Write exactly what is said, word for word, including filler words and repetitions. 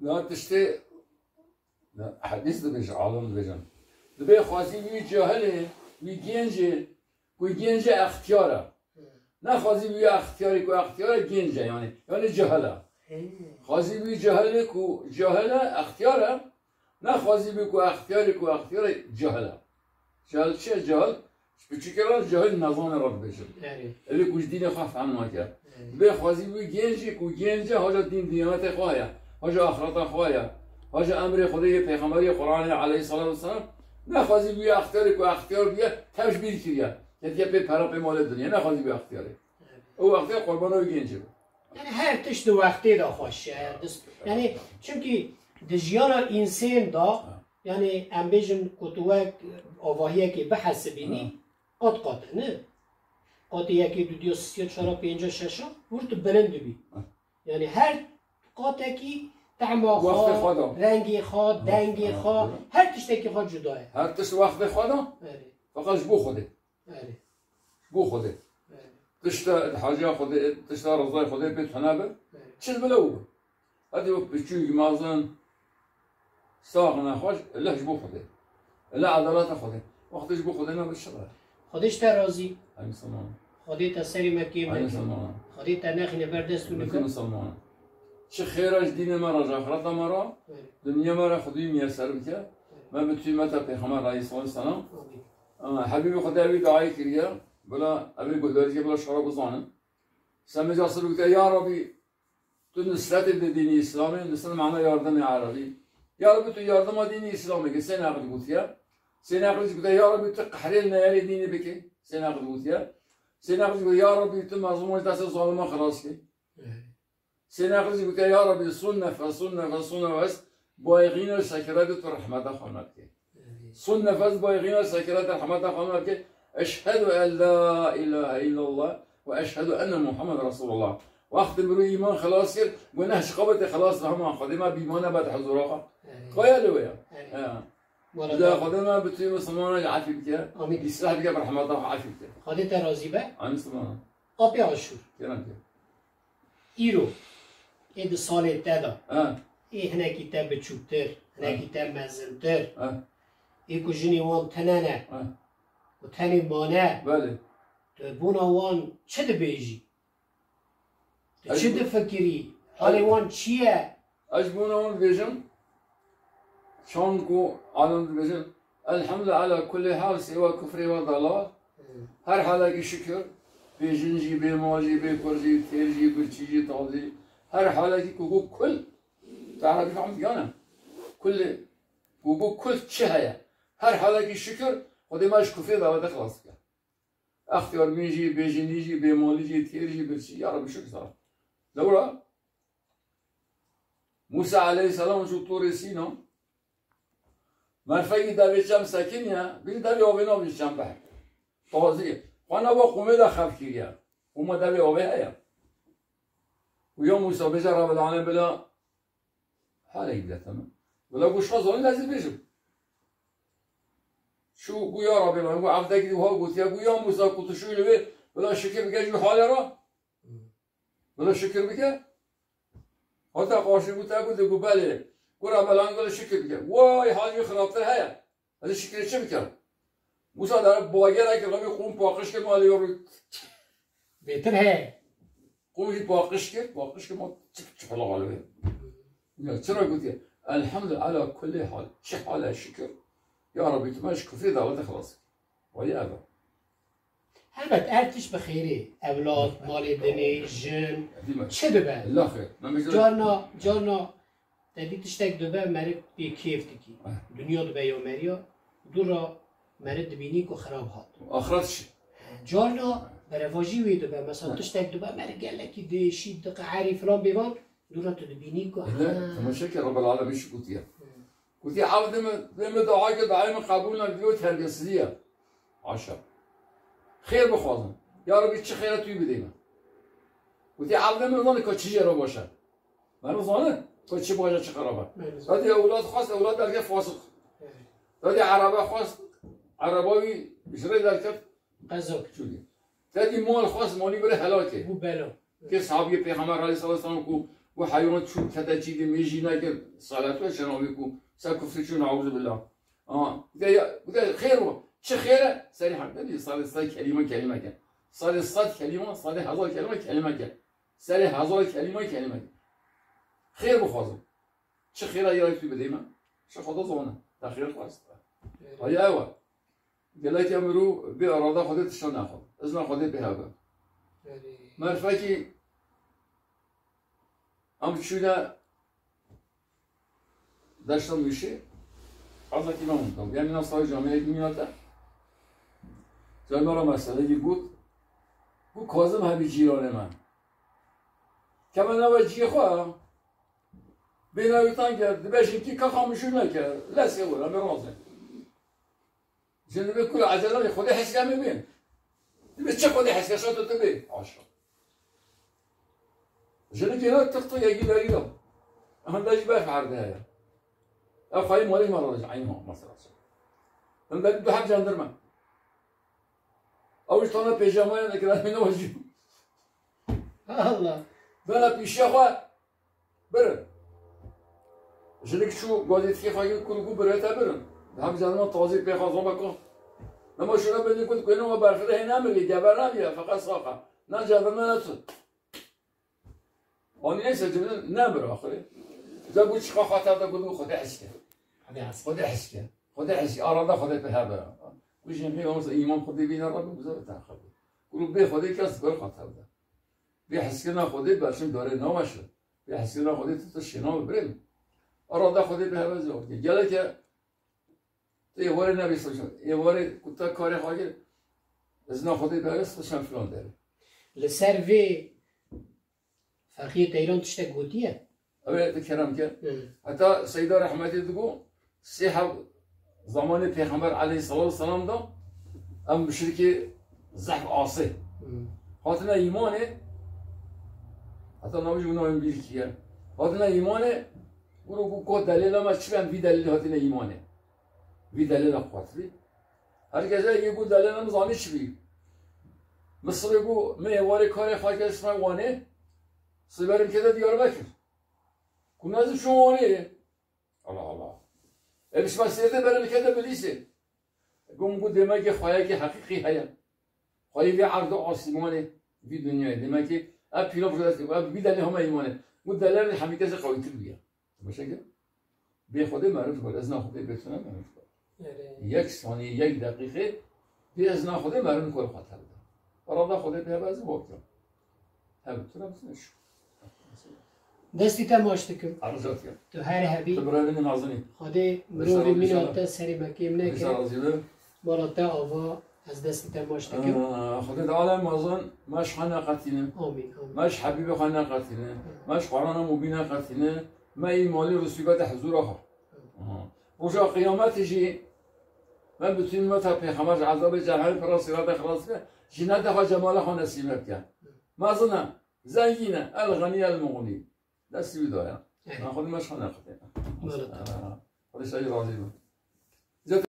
Na tiştê, na, hedîs dibêje, alim dibêjin. Dibê xwezî wî cahilê, wî gêncê, ku gêncê extiyar e. Nexwazî wî extiyarê ku extiyar e gênc e, yani, yani cahil e. Xwezî wî cahilê ku cahil e, extiyar e. Nexwazî wî ku extiyarê ku extiyar e cahil e. Cahil çi ye? Cahil, ji piçûkê re cahil nezane re dibêjin. Erê. Evê ku ji dînê xwe fehm nake. Erê. Dibê xwezî wî gênc e ku gênc e, haja dîn diyanetê xwe heye. Haja axireta xwe heye. Haja emrê Xwedê yê Pêxemberê Qur'anê aleyhissalatu vesselam. Nexwezî wî extiyarê ku extiyar bûye, tev ji bîr kiriye. Ketiye pê pera pê malê dinyê. Nexwezî wî extiyarê. Ew extiyar qurbana wî gênc e. Yani her tişt di wextê de xweş e. Dis-, yani çimkî di jiyana însên de, yani em bêjin ku tu wek avahiyekê bihesibînî, Ha. qat qat e, ne? Qatê yekê, dudiya, sisiya, çara, pênca, şeşa, wir tu bilind dibî. Ha. Yani her qatekî tehma Wextê xwe, xwe de. rengê xwe, Ha, dengê ha, xwe, ha. her tiştekî xwe cuda ye. Her tişt wextê xwe de. Erê. Feqet ji bo Xwedê. Erê. Ji bo Xwedê. Erê. Tişta haciya Xwedê, tişta rizayê Xwedê pê tune be. Erê. Çi dibe lew be. Hadi wek piçûk mezin, sax nexweş, leh ji bo Xwedê. Leh edaleta Xwedê. Wextê ji bo Xwedê nabe çi be. Xwedê ji te razî. Ay misilman. Xwedê te serê me kêm Ay neke. misilman. Xwedê te nexîne ber dest û Bütün nika. misilman. Çi xêra ji dînê me re, ji axireta me re, Erê. dinya me re Xwedê miyeser bike. Erê. Me bi tûy me te Pêxember aleyhissalatu vesselam. Amîn. Ama Hebîbê Xwedê wî duayê kiriye, bila evê guhdarî bila şara bizanin. Semê ca sir bikte, ya Rabî, tu nusretê bide dînî Îslamê, nusret mana yardimê erebî. Ya Rabî, tu yardima dînî Îslamê ke, sê neqil gotiye. Sê neqil jî gotiye, ya Rabî, tu qehrê li neyarê dînê bike, sê neqil gotiye. Sê neqil jî gotiye, ya Rabî, tu mezlûman ji destê zaliman xilas ke. Sê neqil jî gotiye, ya Rabî, sun nefes, sun nefes, sun nefes, bayixîna sekiretê tu rehmeta xwe me bike. Sun nefes bayixîna sekiretê rehmeta xwe me bike. Eşhedü en la ilahe illallah ve eşhedü enne Muhammed Resulullah. Wextê mirov îman xilas kir, guneh ji xwe bete xilas, rahman Xwedê me bîmane bete huzura xwe. Kaya li wê ya. He. Wala Ji da- Xwedê me bi tûyê misilmanan jî efî bike. Amîn. Îsleh bike, bi rehmeta xwe efî bike. Xwedê te razî be. Amîn misilmanan. Apê Aşûr. Kerem ke. Îro, ê di salê te de, Ha. ê hinekî te biçûktir, hinekî te mezintir, Ha. ê ku jinê wan tine ne, Ha. û tenê mane, Belê. tu bona wan çi dibêjî? Tu Ez çi bu- difikirî? Halê wan çi ye? Ez ji bona wan dibêjim, çan ku alim dibêjin, Elhamdülillah ala kulli hal, sêwa kufrê ve dalal. Her halekî şikir, bê jin jî, bê mal jî, bê kur jî, têr jî, birçî jî, tav jî, her halekî ku ku kul, tu erebî fehm diyane, kulli, ku ku kul çi heye, her halekî şikir, Xwedê me ji kufrê dawete xilas dike. Extiyar bîn jî, bê jinî jî, bê malî jî, têr jî, birçî, ya Rebî şikir sana. Lewra, Musa aleyhisselam çû Torê Sîna, merfekî devê çem sekiniye, bî devê avê nabî çem be. Tazî. Xwe nava qûmê de xev kiriye. Qûma devê avê heye. Û ya Musa bêje Rebbil Alem bila halê bide te min. Bila ku şa zanî ez ê bêjim. Çû ku ya Rebbil Alem, ku evdekî wiha gotiye, ku ya Musa ku tu şûyî li wê, bila şikir bike ji wî halê re. Bila şikir bike. Hata qarşî ku te gote ku belê. Ku Rebbil Alem bila şikir bike. Way, hal wî xirabtir heye. Ez ê şikirê çi bikim? Musa dere bagerekî rabî qûm paqij kir, malê wî rû. Bêtir heye. Qûm jî paqij kir, paqij kir, ma çip çip hela xwe li wê. Ya, çira gotiye? Elhamdülillah ala kulli hal. Çi hal e şikir. Ya Rabî, tu me ji kufrê dawete xilas kir. Wayî ev e. Helbet, her tişt bi xêrê, ewlad, malê dinê, jin, Dîme. çi dibe? Allah xêr. Me bêje Carna, carna, te dî tiştek dibe, meriv bê kêf dikî. Eh. Dinya dibe ya meriya, dû ra meriv dibînî ku xirab hat. Axiret çi? Carna berevajî wê dibe, mesela Eh. tiştek dibe, meriv gelekî diêşî, diqeherî filan bêvan, dû ra tu dibînî ku, Hele, ha. temaşe ke Rebbil Alemîn çi gotiye. Hı. Gotiye, "Evdê min, dê min dua kir, duayê min qebûl nebî, terbiyesizî ye." Haşa. Xêr bixwazin. Ya Rebî, çi xêre tu yî bidê min. Gotiye, "Evdê min nizane ka çi jê re baş e." Meriv zane ka çi baş e, çi xerab e. Meriv zane. Dadî ewlad xwest, ewlad derke fasiq. Evet. Dadî erebe xwest, ereba wî ji rê derket. Qezok. Çûye. Dadî mal xwest, malî bire helake. Bû bela. Ke sahabiyê Pêxember aleyhissalatu vesselam ku Ku heywan çû kete çî dî, mêjî nekir, salet we şenavî ku ser kufrî çû, neûzubillah. Aha, gote ya, gote xêr o. Çi xêr e? Serê hemdê dî, salê sed kelîme kelîme ke. Salê sed kelîme, salê hezar kelîme kelîme ke. Serê hezar kelîme kelîme ke. Xêr bixwazim. Çi xêra yek tu bidê me? Şi Xweda zane. Te xêr xwest. Haya ew e. Gelek mirov bê arada Xwedê tişta naxwe. Izna Xwedê pê hebe. Merfekî em çûne deşta Mûşê. Ezekî me hûn tam. Yanî nas tawê camiyekî mîna te. Cay me re meselekî got. Ku Kazim hebî cîranê me. Keme newe ciyê xwe. Bêna wî tan ke, dibe jinkî ka xamûşû neke. Lesê were, me razê. Jin dibe kula ecele bê, Xwedê hesya me bê. Dibe çi Xwedê hesya şa tu tu bê. Aşa. Jinikê ne tık tık yekî derî da. Hinde jî berf erde heye. Ev xwayî malê me razê, eyn ha, mesela. Hinde du heb cendirme. Ew ji tane pêjamaya nekira, ne wajî. Allah. Bela pîşiya xwe. Birin. Jinik çû gazêtikê xwe kir, kul û ku birete birin. Hem canima tazî pê xwe zoma ku. Nema şuna bênî ku dikuyne we berfirê hê nemirî, geber nebiye, feqet sax e. Ne cendirme ne tu. Anî neyse, cibin nemir axirê. Ze ku çiqa xwe tevde ku Xwedê his ke. Xwedê his. Xwedê his ke. Xwedê his ke. Arada Xwedê pê hebe. Ku jin pê olsa îman Xwedê bîne, Rabbim bize bete Xwedê. Ku bê Xwedê kes bir xwe tevde. Bê hiskirina Xwedê berçin darê naweşe. Bê hiskirina Xwedê tu tiştê nabe birê min. Arada Xwedê pê hebe zor. Geleke tu êvarê nebî soşan. Êvarê ku te karê xwe kir, izna Xwedê pê hebe soşan filan derê. Li ser vê Feqî Teyran tiştek gotiye? Ew ê tu kerem ke. Hı. Heta Seyda Rehmetî digo, sê heb zamanê Pêxember aleyhissalatu vesselam de em muşrikê zehf asê. Hı. Hatine îmanê, heta navê jî navê bîr kiye. Hatine îmanê, guro ku ko delêla me çi be, em vî delîlê hatine îmanê. Vî delêla qatibî. Her kes yê ku delêla min zanî çi bî. Min sibê ku min êvarê karê xwe kir, sibê Wanê, sibê berim kete Diyarbekir. Ku nezim şûn Wanê. Allah Allah. E, bişma sêrdê berim kete Bilîsê. Gum ku demekê xweyekê heqîqî heye. Xweyê vê erd û asîmanê, vî dinyayê. Demekê ev pîlav, ev vî delê hema îmanê. Ku delêrê hemî kesê qewîtir bûye. Başa kir? Bê Xwedê meriv kir, ezna Xwedê bê tune meriv kir. Erê. Yek saniyê, yek deqîqê bê ezna Xwedê meriv kir xwe tevde. Arada Xwedê pê hebe ez ê bok kim. Hev tune bizne şu. Destî te maç dikim. Arıza dikim. Tu her hebî. Tu birayê min nazinî. Xwedê mirovî mîna te serê me kêm neke. Mala te ava, ez destî te maç dikim. Aa, Xwedê Teala mezin, me ji xwe neqetîne. Amîn, amîn. Me ji Hebîbê xwe neqetîne. Amîn. Me ji Qur'ana Mubîn neqetîne. Me îmalî risûbete huzûra xwe. Amîn. Aha. Roja Qiyametê jî me bi tîmeta Pêxember ji ezabê cehennemê pira sîrata xilas bike. Jîneta xwe cemala xwe nesîbe bike. Mezin e, zengîn e, el-Xenî el-Muxnî. Destî wî daye. Evet. Na xwe me ji xwe neqetîne. Mala te. Aa, Xwedê ji te razî be.